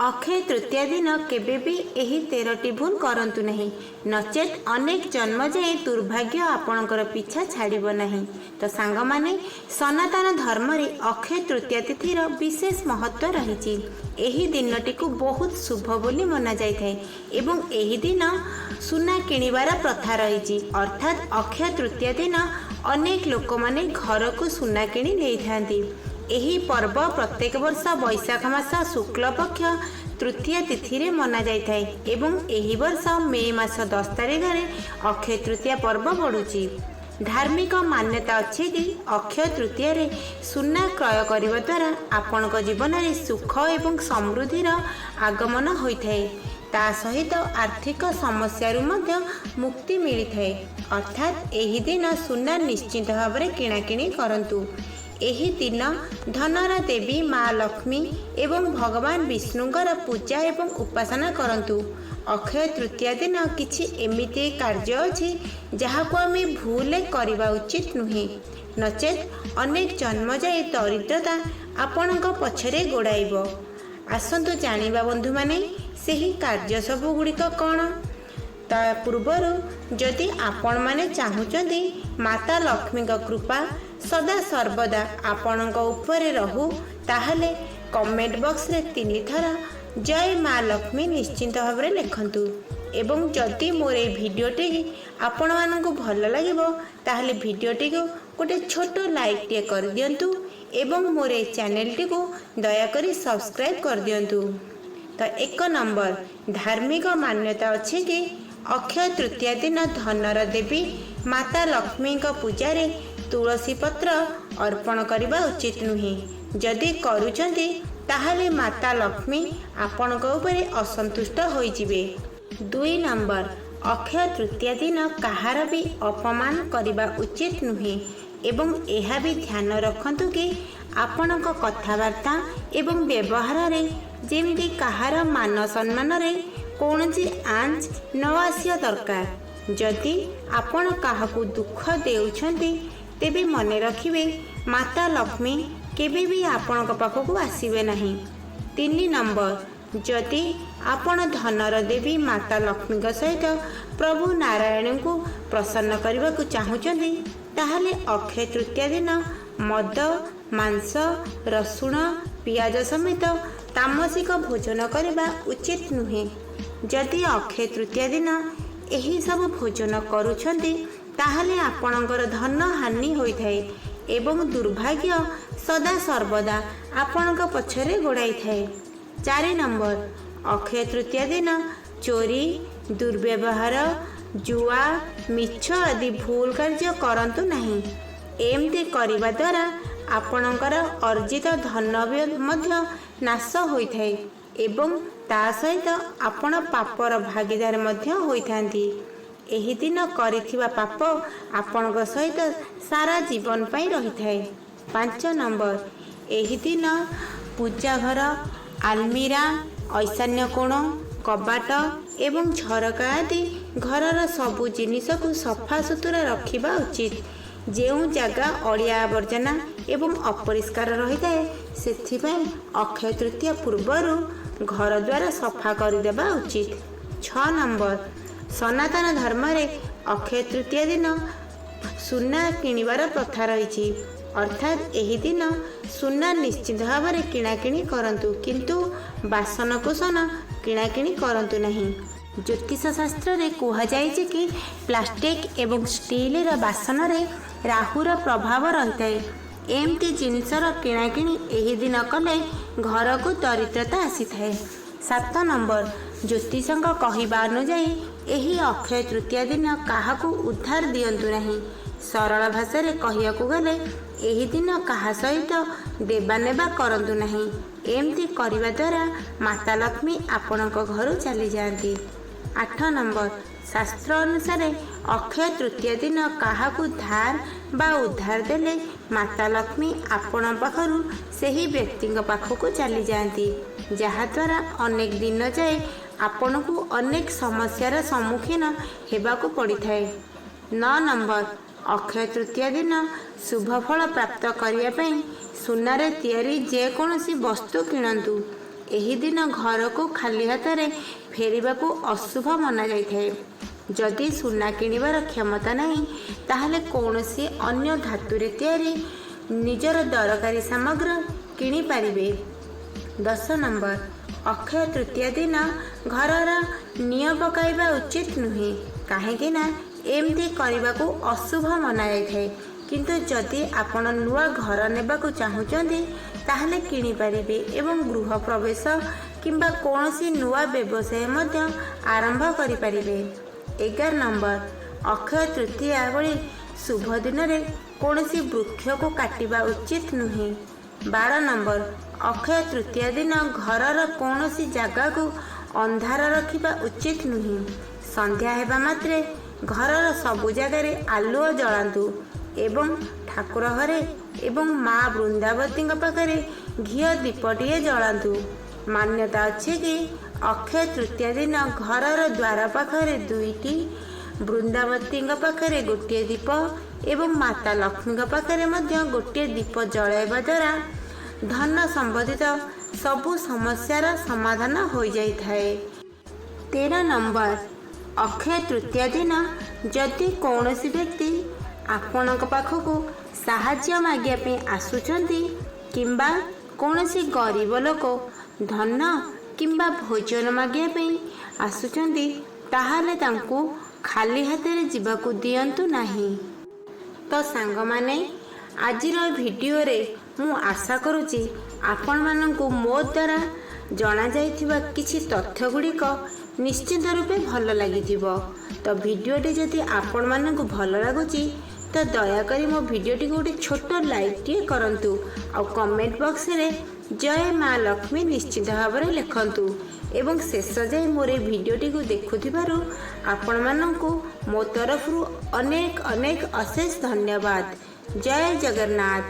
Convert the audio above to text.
ଅକ୍ଷୟ ତୃତୀୟା ଦିନ କେବେ ବି ଏହି 13ଟି ଭୁଲ କରନ୍ତୁ ନାହିଁ, ନଚେତ୍ ଅନେକ ଜନ୍ମ ଯାଏଁ ଦୁର୍ଭାଗ୍ୟ ଆପଣଙ୍କର ପିଛା ଛାଡ଼ିବ ନାହିଁ। ତ ସାଙ୍ଗମାନେ, ସନାତନ ଧର୍ମରେ ଅକ୍ଷୟ ତୃତୀୟା ତିଥିର ବିଶେଷ ମହତ୍ତ୍ୱ ରହିଛି। ଏହି ଦିନଟିକୁ ବହୁତ ଶୁଭ ବୋଲି ମନାଯାଇଥାଏ ଏବଂ ଏହି ଦିନ ସୁନା କିଣିବାର ପ୍ରଥା ରହିଛି। ଅର୍ଥାତ୍ ଅକ୍ଷୟ ତୃତୀୟା ଦିନ ଅନେକ ଲୋକମାନେ ଘରକୁ ସୁନା କିଣି ନେଇଥାନ୍ତି। ଏହି ପର୍ବ ପ୍ରତ୍ୟେକ ବର୍ଷ ବୈଶାଖ ମାସ ଶୁକ୍ଳ ପକ୍ଷ ତୃତୀୟା ତିଥିରେ ମନାଯାଇଥାଏ ଏବଂ ଏହି ବର୍ଷ ମେ ମାସ 10 ତାରିଖରେ ଅକ୍ଷୟ ତୃତୀୟା ପର୍ବ ପଡ଼ୁଛି। ଧାର୍ମିକ ମାନ୍ୟତା ଅଛି କି ଅକ୍ଷୟ ତୃତୀୟାରେ ସୁନା କ୍ରୟ କରିବା ଦ୍ୱାରା ଆପଣଙ୍କ ଜୀବନରେ ସୁଖ ଏବଂ ସମୃଦ୍ଧିର ଆଗମନ ହୋଇଥାଏ, ତା ସହିତ ଆର୍ଥିକ ସମସ୍ୟାରୁ ମଧ୍ୟ ମୁକ୍ତି ମିଳିଥାଏ। ଅର୍ଥାତ୍ ଏହି ଦିନ ସୁନା ନିଶ୍ଚିତ ଭାବରେ କିଣାକିଣି କରନ୍ତୁ। ଏହି ଦିନ ଧନର ଦେବୀ ମା ଲକ୍ଷ୍ମୀ ଏବଂ ଭଗବାନ ବିଷ୍ଣୁଙ୍କର ପୂଜା ଏବଂ ଉପାସନା କରନ୍ତୁ। ଅକ୍ଷୟ ତୃତୀୟା ଦିନ କିଛି ଏମିତି କାର୍ଯ୍ୟ ଅଛି ଯାହାକୁ ଆମେ ଭୁଲରେ କରିବା ଉଚିତ ନୁହେଁ, ନଚେତ୍ ଅନେକ ଜନ୍ମ ଯାଏ ଦରିଦ୍ରତା ଆପଣଙ୍କ ପଛରେ ଗୋଡ଼ାଇବ। ଆସନ୍ତୁ ଜାଣିବା ବନ୍ଧୁମାନେ, ସେହି କାର୍ଯ୍ୟ ସବୁ ଗୁଡ଼ିକ କ'ଣ? ତା ପୂର୍ବରୁ ଯଦି ଆପଣମାନେ ଚାହୁଁଛନ୍ତି ମାତା ଲକ୍ଷ୍ମୀଙ୍କ କୃପା ସଦା ସର୍ବଦା ଆପଣଙ୍କ ଉପରେ ରହୁ, ତାହେଲେ କମେଣ୍ଟ ବକ୍ସରେ 3 ଥର ଜୟ ମା ଲକ୍ଷ୍ମୀ ନିଶ୍ଚିନ୍ତ ଭାବରେ ଲେଖନ୍ତୁ। ଏବଂ ଯଦି ମୋର ଏଇ ଭିଡ଼ିଓଟି ଆପଣମାନଙ୍କୁ ଭଲ ଲାଗିବ, ତାହେଲେ ଭିଡ଼ିଓଟିକୁ ଗୋଟେ ଛୋଟ ଲାଇକ୍ଟିଏ କରିଦିଅନ୍ତୁ ଏବଂ ମୋର ଏଇ ଚ୍ୟାନେଲଟିକୁ ଦୟାକରି ସବସ୍କ୍ରାଇବ୍ କରିଦିଅନ୍ତୁ। ତ 1 ନମ୍ବର, ଧାର୍ମିକ ମାନ୍ୟତା ଅଛି କି ଅକ୍ଷୟ ତୃତୀୟା ଦିନ ଧନର ଦେବୀ ମାତା ଲକ୍ଷ୍ମୀଙ୍କ ପୂଜାରେ ତୁଳସୀ ପତ୍ର ଅର୍ପଣ କରିବା ଉଚିତ ନୁହେଁ। ଯଦି କରୁଛନ୍ତି, ତାହେଲେ ମାତା ଲକ୍ଷ୍ମୀ ଆପଣଙ୍କ ଉପରେ ଅସନ୍ତୁଷ୍ଟ ହୋଇଯିବେ। 2 ନମ୍ବର, ଅକ୍ଷୟ ତୃତୀୟା ଦିନ କାହାର ବି ଅପମାନ କରିବା ଉଚିତ ନୁହେଁ ଏବଂ ଏହା ବି ଧ୍ୟାନ ରଖନ୍ତୁ କି ଆପଣଙ୍କ କଥାବାର୍ତ୍ତା ଏବଂ ବ୍ୟବହାରରେ ଯେମିତି କାହାର ମାନ ସମ୍ମାନରେ କୌଣସି ଆଞ୍ଚ ନ ଆସିବା ଦରକାର। ଯଦି ଆପଣ କାହାକୁ ଦୁଃଖ ଦେଉଛନ୍ତି, ତେବେ ମନେ ରଖିବେ, ମାତା ଲକ୍ଷ୍ମୀ କେବେ ବି ଆପଣଙ୍କ ପାଖକୁ ଆସିବେ ନାହିଁ। 3 ନମ୍ବର, ଯଦି ଆପଣ ଧନର ଦେବୀ ମାତା ଲକ୍ଷ୍ମୀଙ୍କ ସହିତ ପ୍ରଭୁ ନାରାୟଣଙ୍କୁ ପ୍ରସନ୍ନ କରିବାକୁ ଚାହୁଁଛନ୍ତି, ତାହେଲେ ଅକ୍ଷୟ ତୃତୀୟା ଦିନ ମଦ, ମାଂସ, ରସୁଣ, ପିଆଜ ସମେତ ତାମସିକ ଭୋଜନ କରିବା ଉଚିତ ନୁହେଁ। ଯଦି ଅକ୍ଷୟ ତୃତୀୟା ଦିନ ଏହି ସବୁ ଭୋଜନ କରୁଛନ୍ତି, ତାହେଲେ ଆପଣଙ୍କର ଧନ ହାନି ହୋଇଥାଏ ଏବଂ ଦୁର୍ଭାଗ୍ୟ ସଦା ସର୍ବଦା ଆପଣଙ୍କ ପଛରେ ଗୋଡ଼ାଇଥାଏ। 4 ନମ୍ବର, ଅକ୍ଷୟ ତୃତୀୟା ଦିନ ଚୋରି, ଦୁର୍ବ୍ୟବହାର, ଜୁଆ, ମିଛ ଆଦି ଭୁଲ କାର୍ଯ୍ୟ କରନ୍ତୁ ନାହିଁ। ଏମିତି କରିବା ଦ୍ୱାରା ଆପଣଙ୍କର ଅର୍ଜିତ ଧନ ବି ମଧ୍ୟ ନାଶ ହୋଇଥାଏ ଏବଂ ତା ସହିତ ଆପଣ ପାପର ଭାଗୀଦାର ମଧ୍ୟ ହୋଇଥାନ୍ତି। ଏହି ଦିନ କରିଥିବା ପାପ ଆପଣଙ୍କ ସହିତ ସାରା ଜୀବନ ପାଇଁ ରହିଥାଏ। 5 ନମ୍ବର, ଏହି ଦିନ ପୂଜା ଘର, ଆଲମିରା, ଐଶାନ୍ୟ କୋଣ, କବାଟ ଏବଂ ଝରକା ଆଦି ଘରର ସବୁ ଜିନିଷକୁ ସଫା ସୁତୁରା ରଖିବା ଉଚିତ। ଯେଉଁ ଜାଗା ଅଳିଆ ଆବର୍ଜନା ଏବଂ ଅପରିଷ୍କାର ରହିଥାଏ, ସେଥିପାଇଁ ଅକ୍ଷୟ ତୃତୀୟା ପୂର୍ବରୁ ଘର ଦ୍ୱାର ସଫା କରିଦେବା ଉଚିତ। 6 ନମ୍ବର, ସନାତନ ଧର୍ମରେ ଅକ୍ଷୟ ତୃତୀୟା ଦିନ ସୁନା କିଣିବାର ପ୍ରଥା ରହିଛି। ଅର୍ଥାତ୍ ଏହି ଦିନ ସୁନା ନିଶ୍ଚିତ ଭାବରେ କିଣାକିଣି କରନ୍ତୁ, କିନ୍ତୁ ବାସନକୁସନ କିଣାକିଣି କରନ୍ତୁ ନାହିଁ। ଜ୍ୟୋତିଷ ଶାସ୍ତ୍ରରେ କୁହାଯାଇଛି କି ପ୍ଲାଷ୍ଟିକ୍ ଏବଂ ଷ୍ଟିଲର ବାସନରେ ରାହୁର ପ୍ରଭାବ ରହିଥାଏ। ଏମିତି ଜିନିଷର କିଣାକିଣି ଏହି ଦିନ କଲେ ଘରକୁ ଦରିଦ୍ରତା ଆସିଥାଏ। 7 ନମ୍ବର, ଜ୍ୟୋତିଷଙ୍କ କହିବା ଅନୁଯାୟୀ ଏହି ଅକ୍ଷୟ ତୃତୀୟା ଦିନ କାହାକୁ ଉଧାର ଦିଅନ୍ତୁ ନାହିଁ। ସରଳ ଭାଷାରେ କହିବାକୁ ଗଲେ ଏହି ଦିନ କାହା ସହିତ ଦେବା ନେବା କରନ୍ତୁ ନାହିଁ। ଏମିତି କରିବା ଦ୍ୱାରା ମାତା ଲକ୍ଷ୍ମୀ ଆପଣଙ୍କ ଘରୁ ଚାଲିଯାଆନ୍ତି। 8 ନମ୍ବର, ଶାସ୍ତ୍ର ଅନୁସାରେ ଅକ୍ଷୟ ତୃତୀୟା ଦିନ କାହାକୁ ଧାର ବା ଉଧାର ଦେଲେ ମାତା ଲକ୍ଷ୍ମୀ ଆପଣଙ୍କ ପାଖରୁ ସେହି ବ୍ୟକ୍ତିଙ୍କ ପାଖକୁ ଚାଲିଯାଆନ୍ତି, ଯାହାଦ୍ୱାରା ଅନେକ ଦିନ ଯାଏ ଆପଣଙ୍କୁ ଅନେକ ସମସ୍ୟାର ସମ୍ମୁଖୀନ ହେବାକୁ ପଡ଼ିଥାଏ। 9 ନମ୍ବର, ଅକ୍ଷୟ ତୃତୀୟା ଦିନ ଶୁଭ ଫଳ ପ୍ରାପ୍ତ କରିବା ପାଇଁ ସୁନାରେ ତିଆରି ଯେକୌଣସି ବସ୍ତୁ କିଣନ୍ତୁ। ଏହି ଦିନ ଘରକୁ ଖାଲି ହାତରେ ଫେରିବାକୁ ଅଶୁଭ ମନାଯାଇଥାଏ। ଯଦି ସୁନା କିଣିବାର କ୍ଷମତା ନାହିଁ, ତାହେଲେ କୌଣସି ଅନ୍ୟ ଧାତୁରେ ତିଆରି ନିଜର ଦରକାରୀ ସାମଗ୍ରୀ କିଣିପାରିବେ। 10 ନମ୍ବର, ଅକ୍ଷୟ ତୃତୀୟା ଦିନ ଘରର ନିଅଁ ପକାଇବା ଉଚିତ ନୁହେଁ, କାହିଁକି ନା ଏମିତି କରିବାକୁ ଅଶୁଭ ମନାଯାଇଥାଏ। କିନ୍ତୁ ଯଦି ଆପଣ ନୂଆ ଘର ନେବାକୁ ଚାହୁଁଛନ୍ତି, ତାହେଲେ କିଣିପାରିବେ ଏବଂ ଗୃହ ପ୍ରବେଶ କିମ୍ବା କୌଣସି ନୂଆ ବ୍ୟବସାୟ ମଧ୍ୟ ଆରମ୍ଭ କରିପାରିବେ। 11 ନମ୍ବର, ଅକ୍ଷୟ ତୃତୀୟା ଭଳି ଶୁଭ ଦିନରେ କୌଣସି ବୃକ୍ଷକୁ କାଟିବା ଉଚିତ ନୁହେଁ। 12 ନମ୍ବର, ଅକ୍ଷୟ ତୃତୀୟା ଦିନ ଘରର କୌଣସି ଜାଗାକୁ ଅନ୍ଧାର ରଖିବା ଉଚିତ ନୁହେଁ। ସନ୍ଧ୍ୟା ହେବା ମାତ୍ରେ ଘରର ସବୁ ଜାଗାରେ ଆଲୁଅ ଜଳାନ୍ତୁ ଏବଂ ଠାକୁର ଘରେ ଏବଂ ମା ବୃନ୍ଦାବତୀଙ୍କ ପାଖରେ ଘିଅ ଦୀପଟିଏ ଜଳାନ୍ତୁ। ମାନ୍ୟତା ଅଛି କି ଅକ୍ଷୟ ତୃତୀୟା ଦିନ ଘରର ଦ୍ୱାର ପାଖରେ 2ଟି, ବୃନ୍ଦାବତୀଙ୍କ ପାଖରେ ଗୋଟିଏ ଦୀପ ଏବଂ ମାତା ଲକ୍ଷ୍ମୀଙ୍କ ପାଖରେ ମଧ୍ୟ ଗୋଟିଏ ଦୀପ ଜଳାଇବା ଦ୍ୱାରା ଧନ ସମ୍ବନ୍ଧିତ ସବୁ ସମସ୍ୟାର ସମାଧାନ ହୋଇଯାଇଥାଏ। 13 ନମ୍ବର, ଅକ୍ଷୟ ତୃତୀୟା ଦିନ ଯଦି କୌଣସି ବ୍ୟକ୍ତି ଆପଣଙ୍କ ପାଖକୁ ସାହାଯ୍ୟ ମାଗିବା ପାଇଁ ଆସୁଛନ୍ତି କିମ୍ବା କୌଣସି ଗରିବ ଲୋକ ଧନ କିମ୍ବା ଭୋଜନ ମାଗିବା ପାଇଁ ଆସୁଛନ୍ତି, ତାହେଲେ ତାଙ୍କୁ ଖାଲି ହାତରେ ଯିବାକୁ ଦିଅନ୍ତୁ ନାହିଁ। ତ ସାଙ୍ଗମାନେ, ଆଜିର ଭିଡ଼ିଓରେ ମୁଁ ଆଶା କରୁଛି ଆପଣମାନଙ୍କୁ ମୋ ଦ୍ୱାରା ଜଣାଯାଇଥିବା କିଛି ତଥ୍ୟ ଗୁଡ଼ିକ ନିଶ୍ଚିତ ରୂପେ ଭଲ ଲାଗିଥିବ। ତ ଭିଡ଼ିଓଟି ଯଦି ଆପଣମାନଙ୍କୁ ଭଲ ଲାଗୁଛି, ତ ଦୟାକରି ମୋ ଭିଡ଼ିଓଟିକୁ ଗୋଟେ ଛୋଟ ଲାଇକ୍ଟିଏ କରନ୍ତୁ ଆଉ କମେଣ୍ଟ ବକ୍ସରେ ଜୟ ମା ଲକ୍ଷ୍ମୀ ନିଶ୍ଚିତ ଭାବରେ ଲେଖନ୍ତୁ। ଏବଂ ଶେଷ ଯାଏ ମୋର ଏ ଭିଡ଼ିଓଟିକୁ ଦେଖୁଥିବାରୁ ଆପଣମାନଙ୍କୁ ମୋ ତରଫରୁ ଅନେକ ଅନେକ ଅଶେଷ ଧନ୍ୟବାଦ। ଜୟ ଜଗନ୍ନାଥ।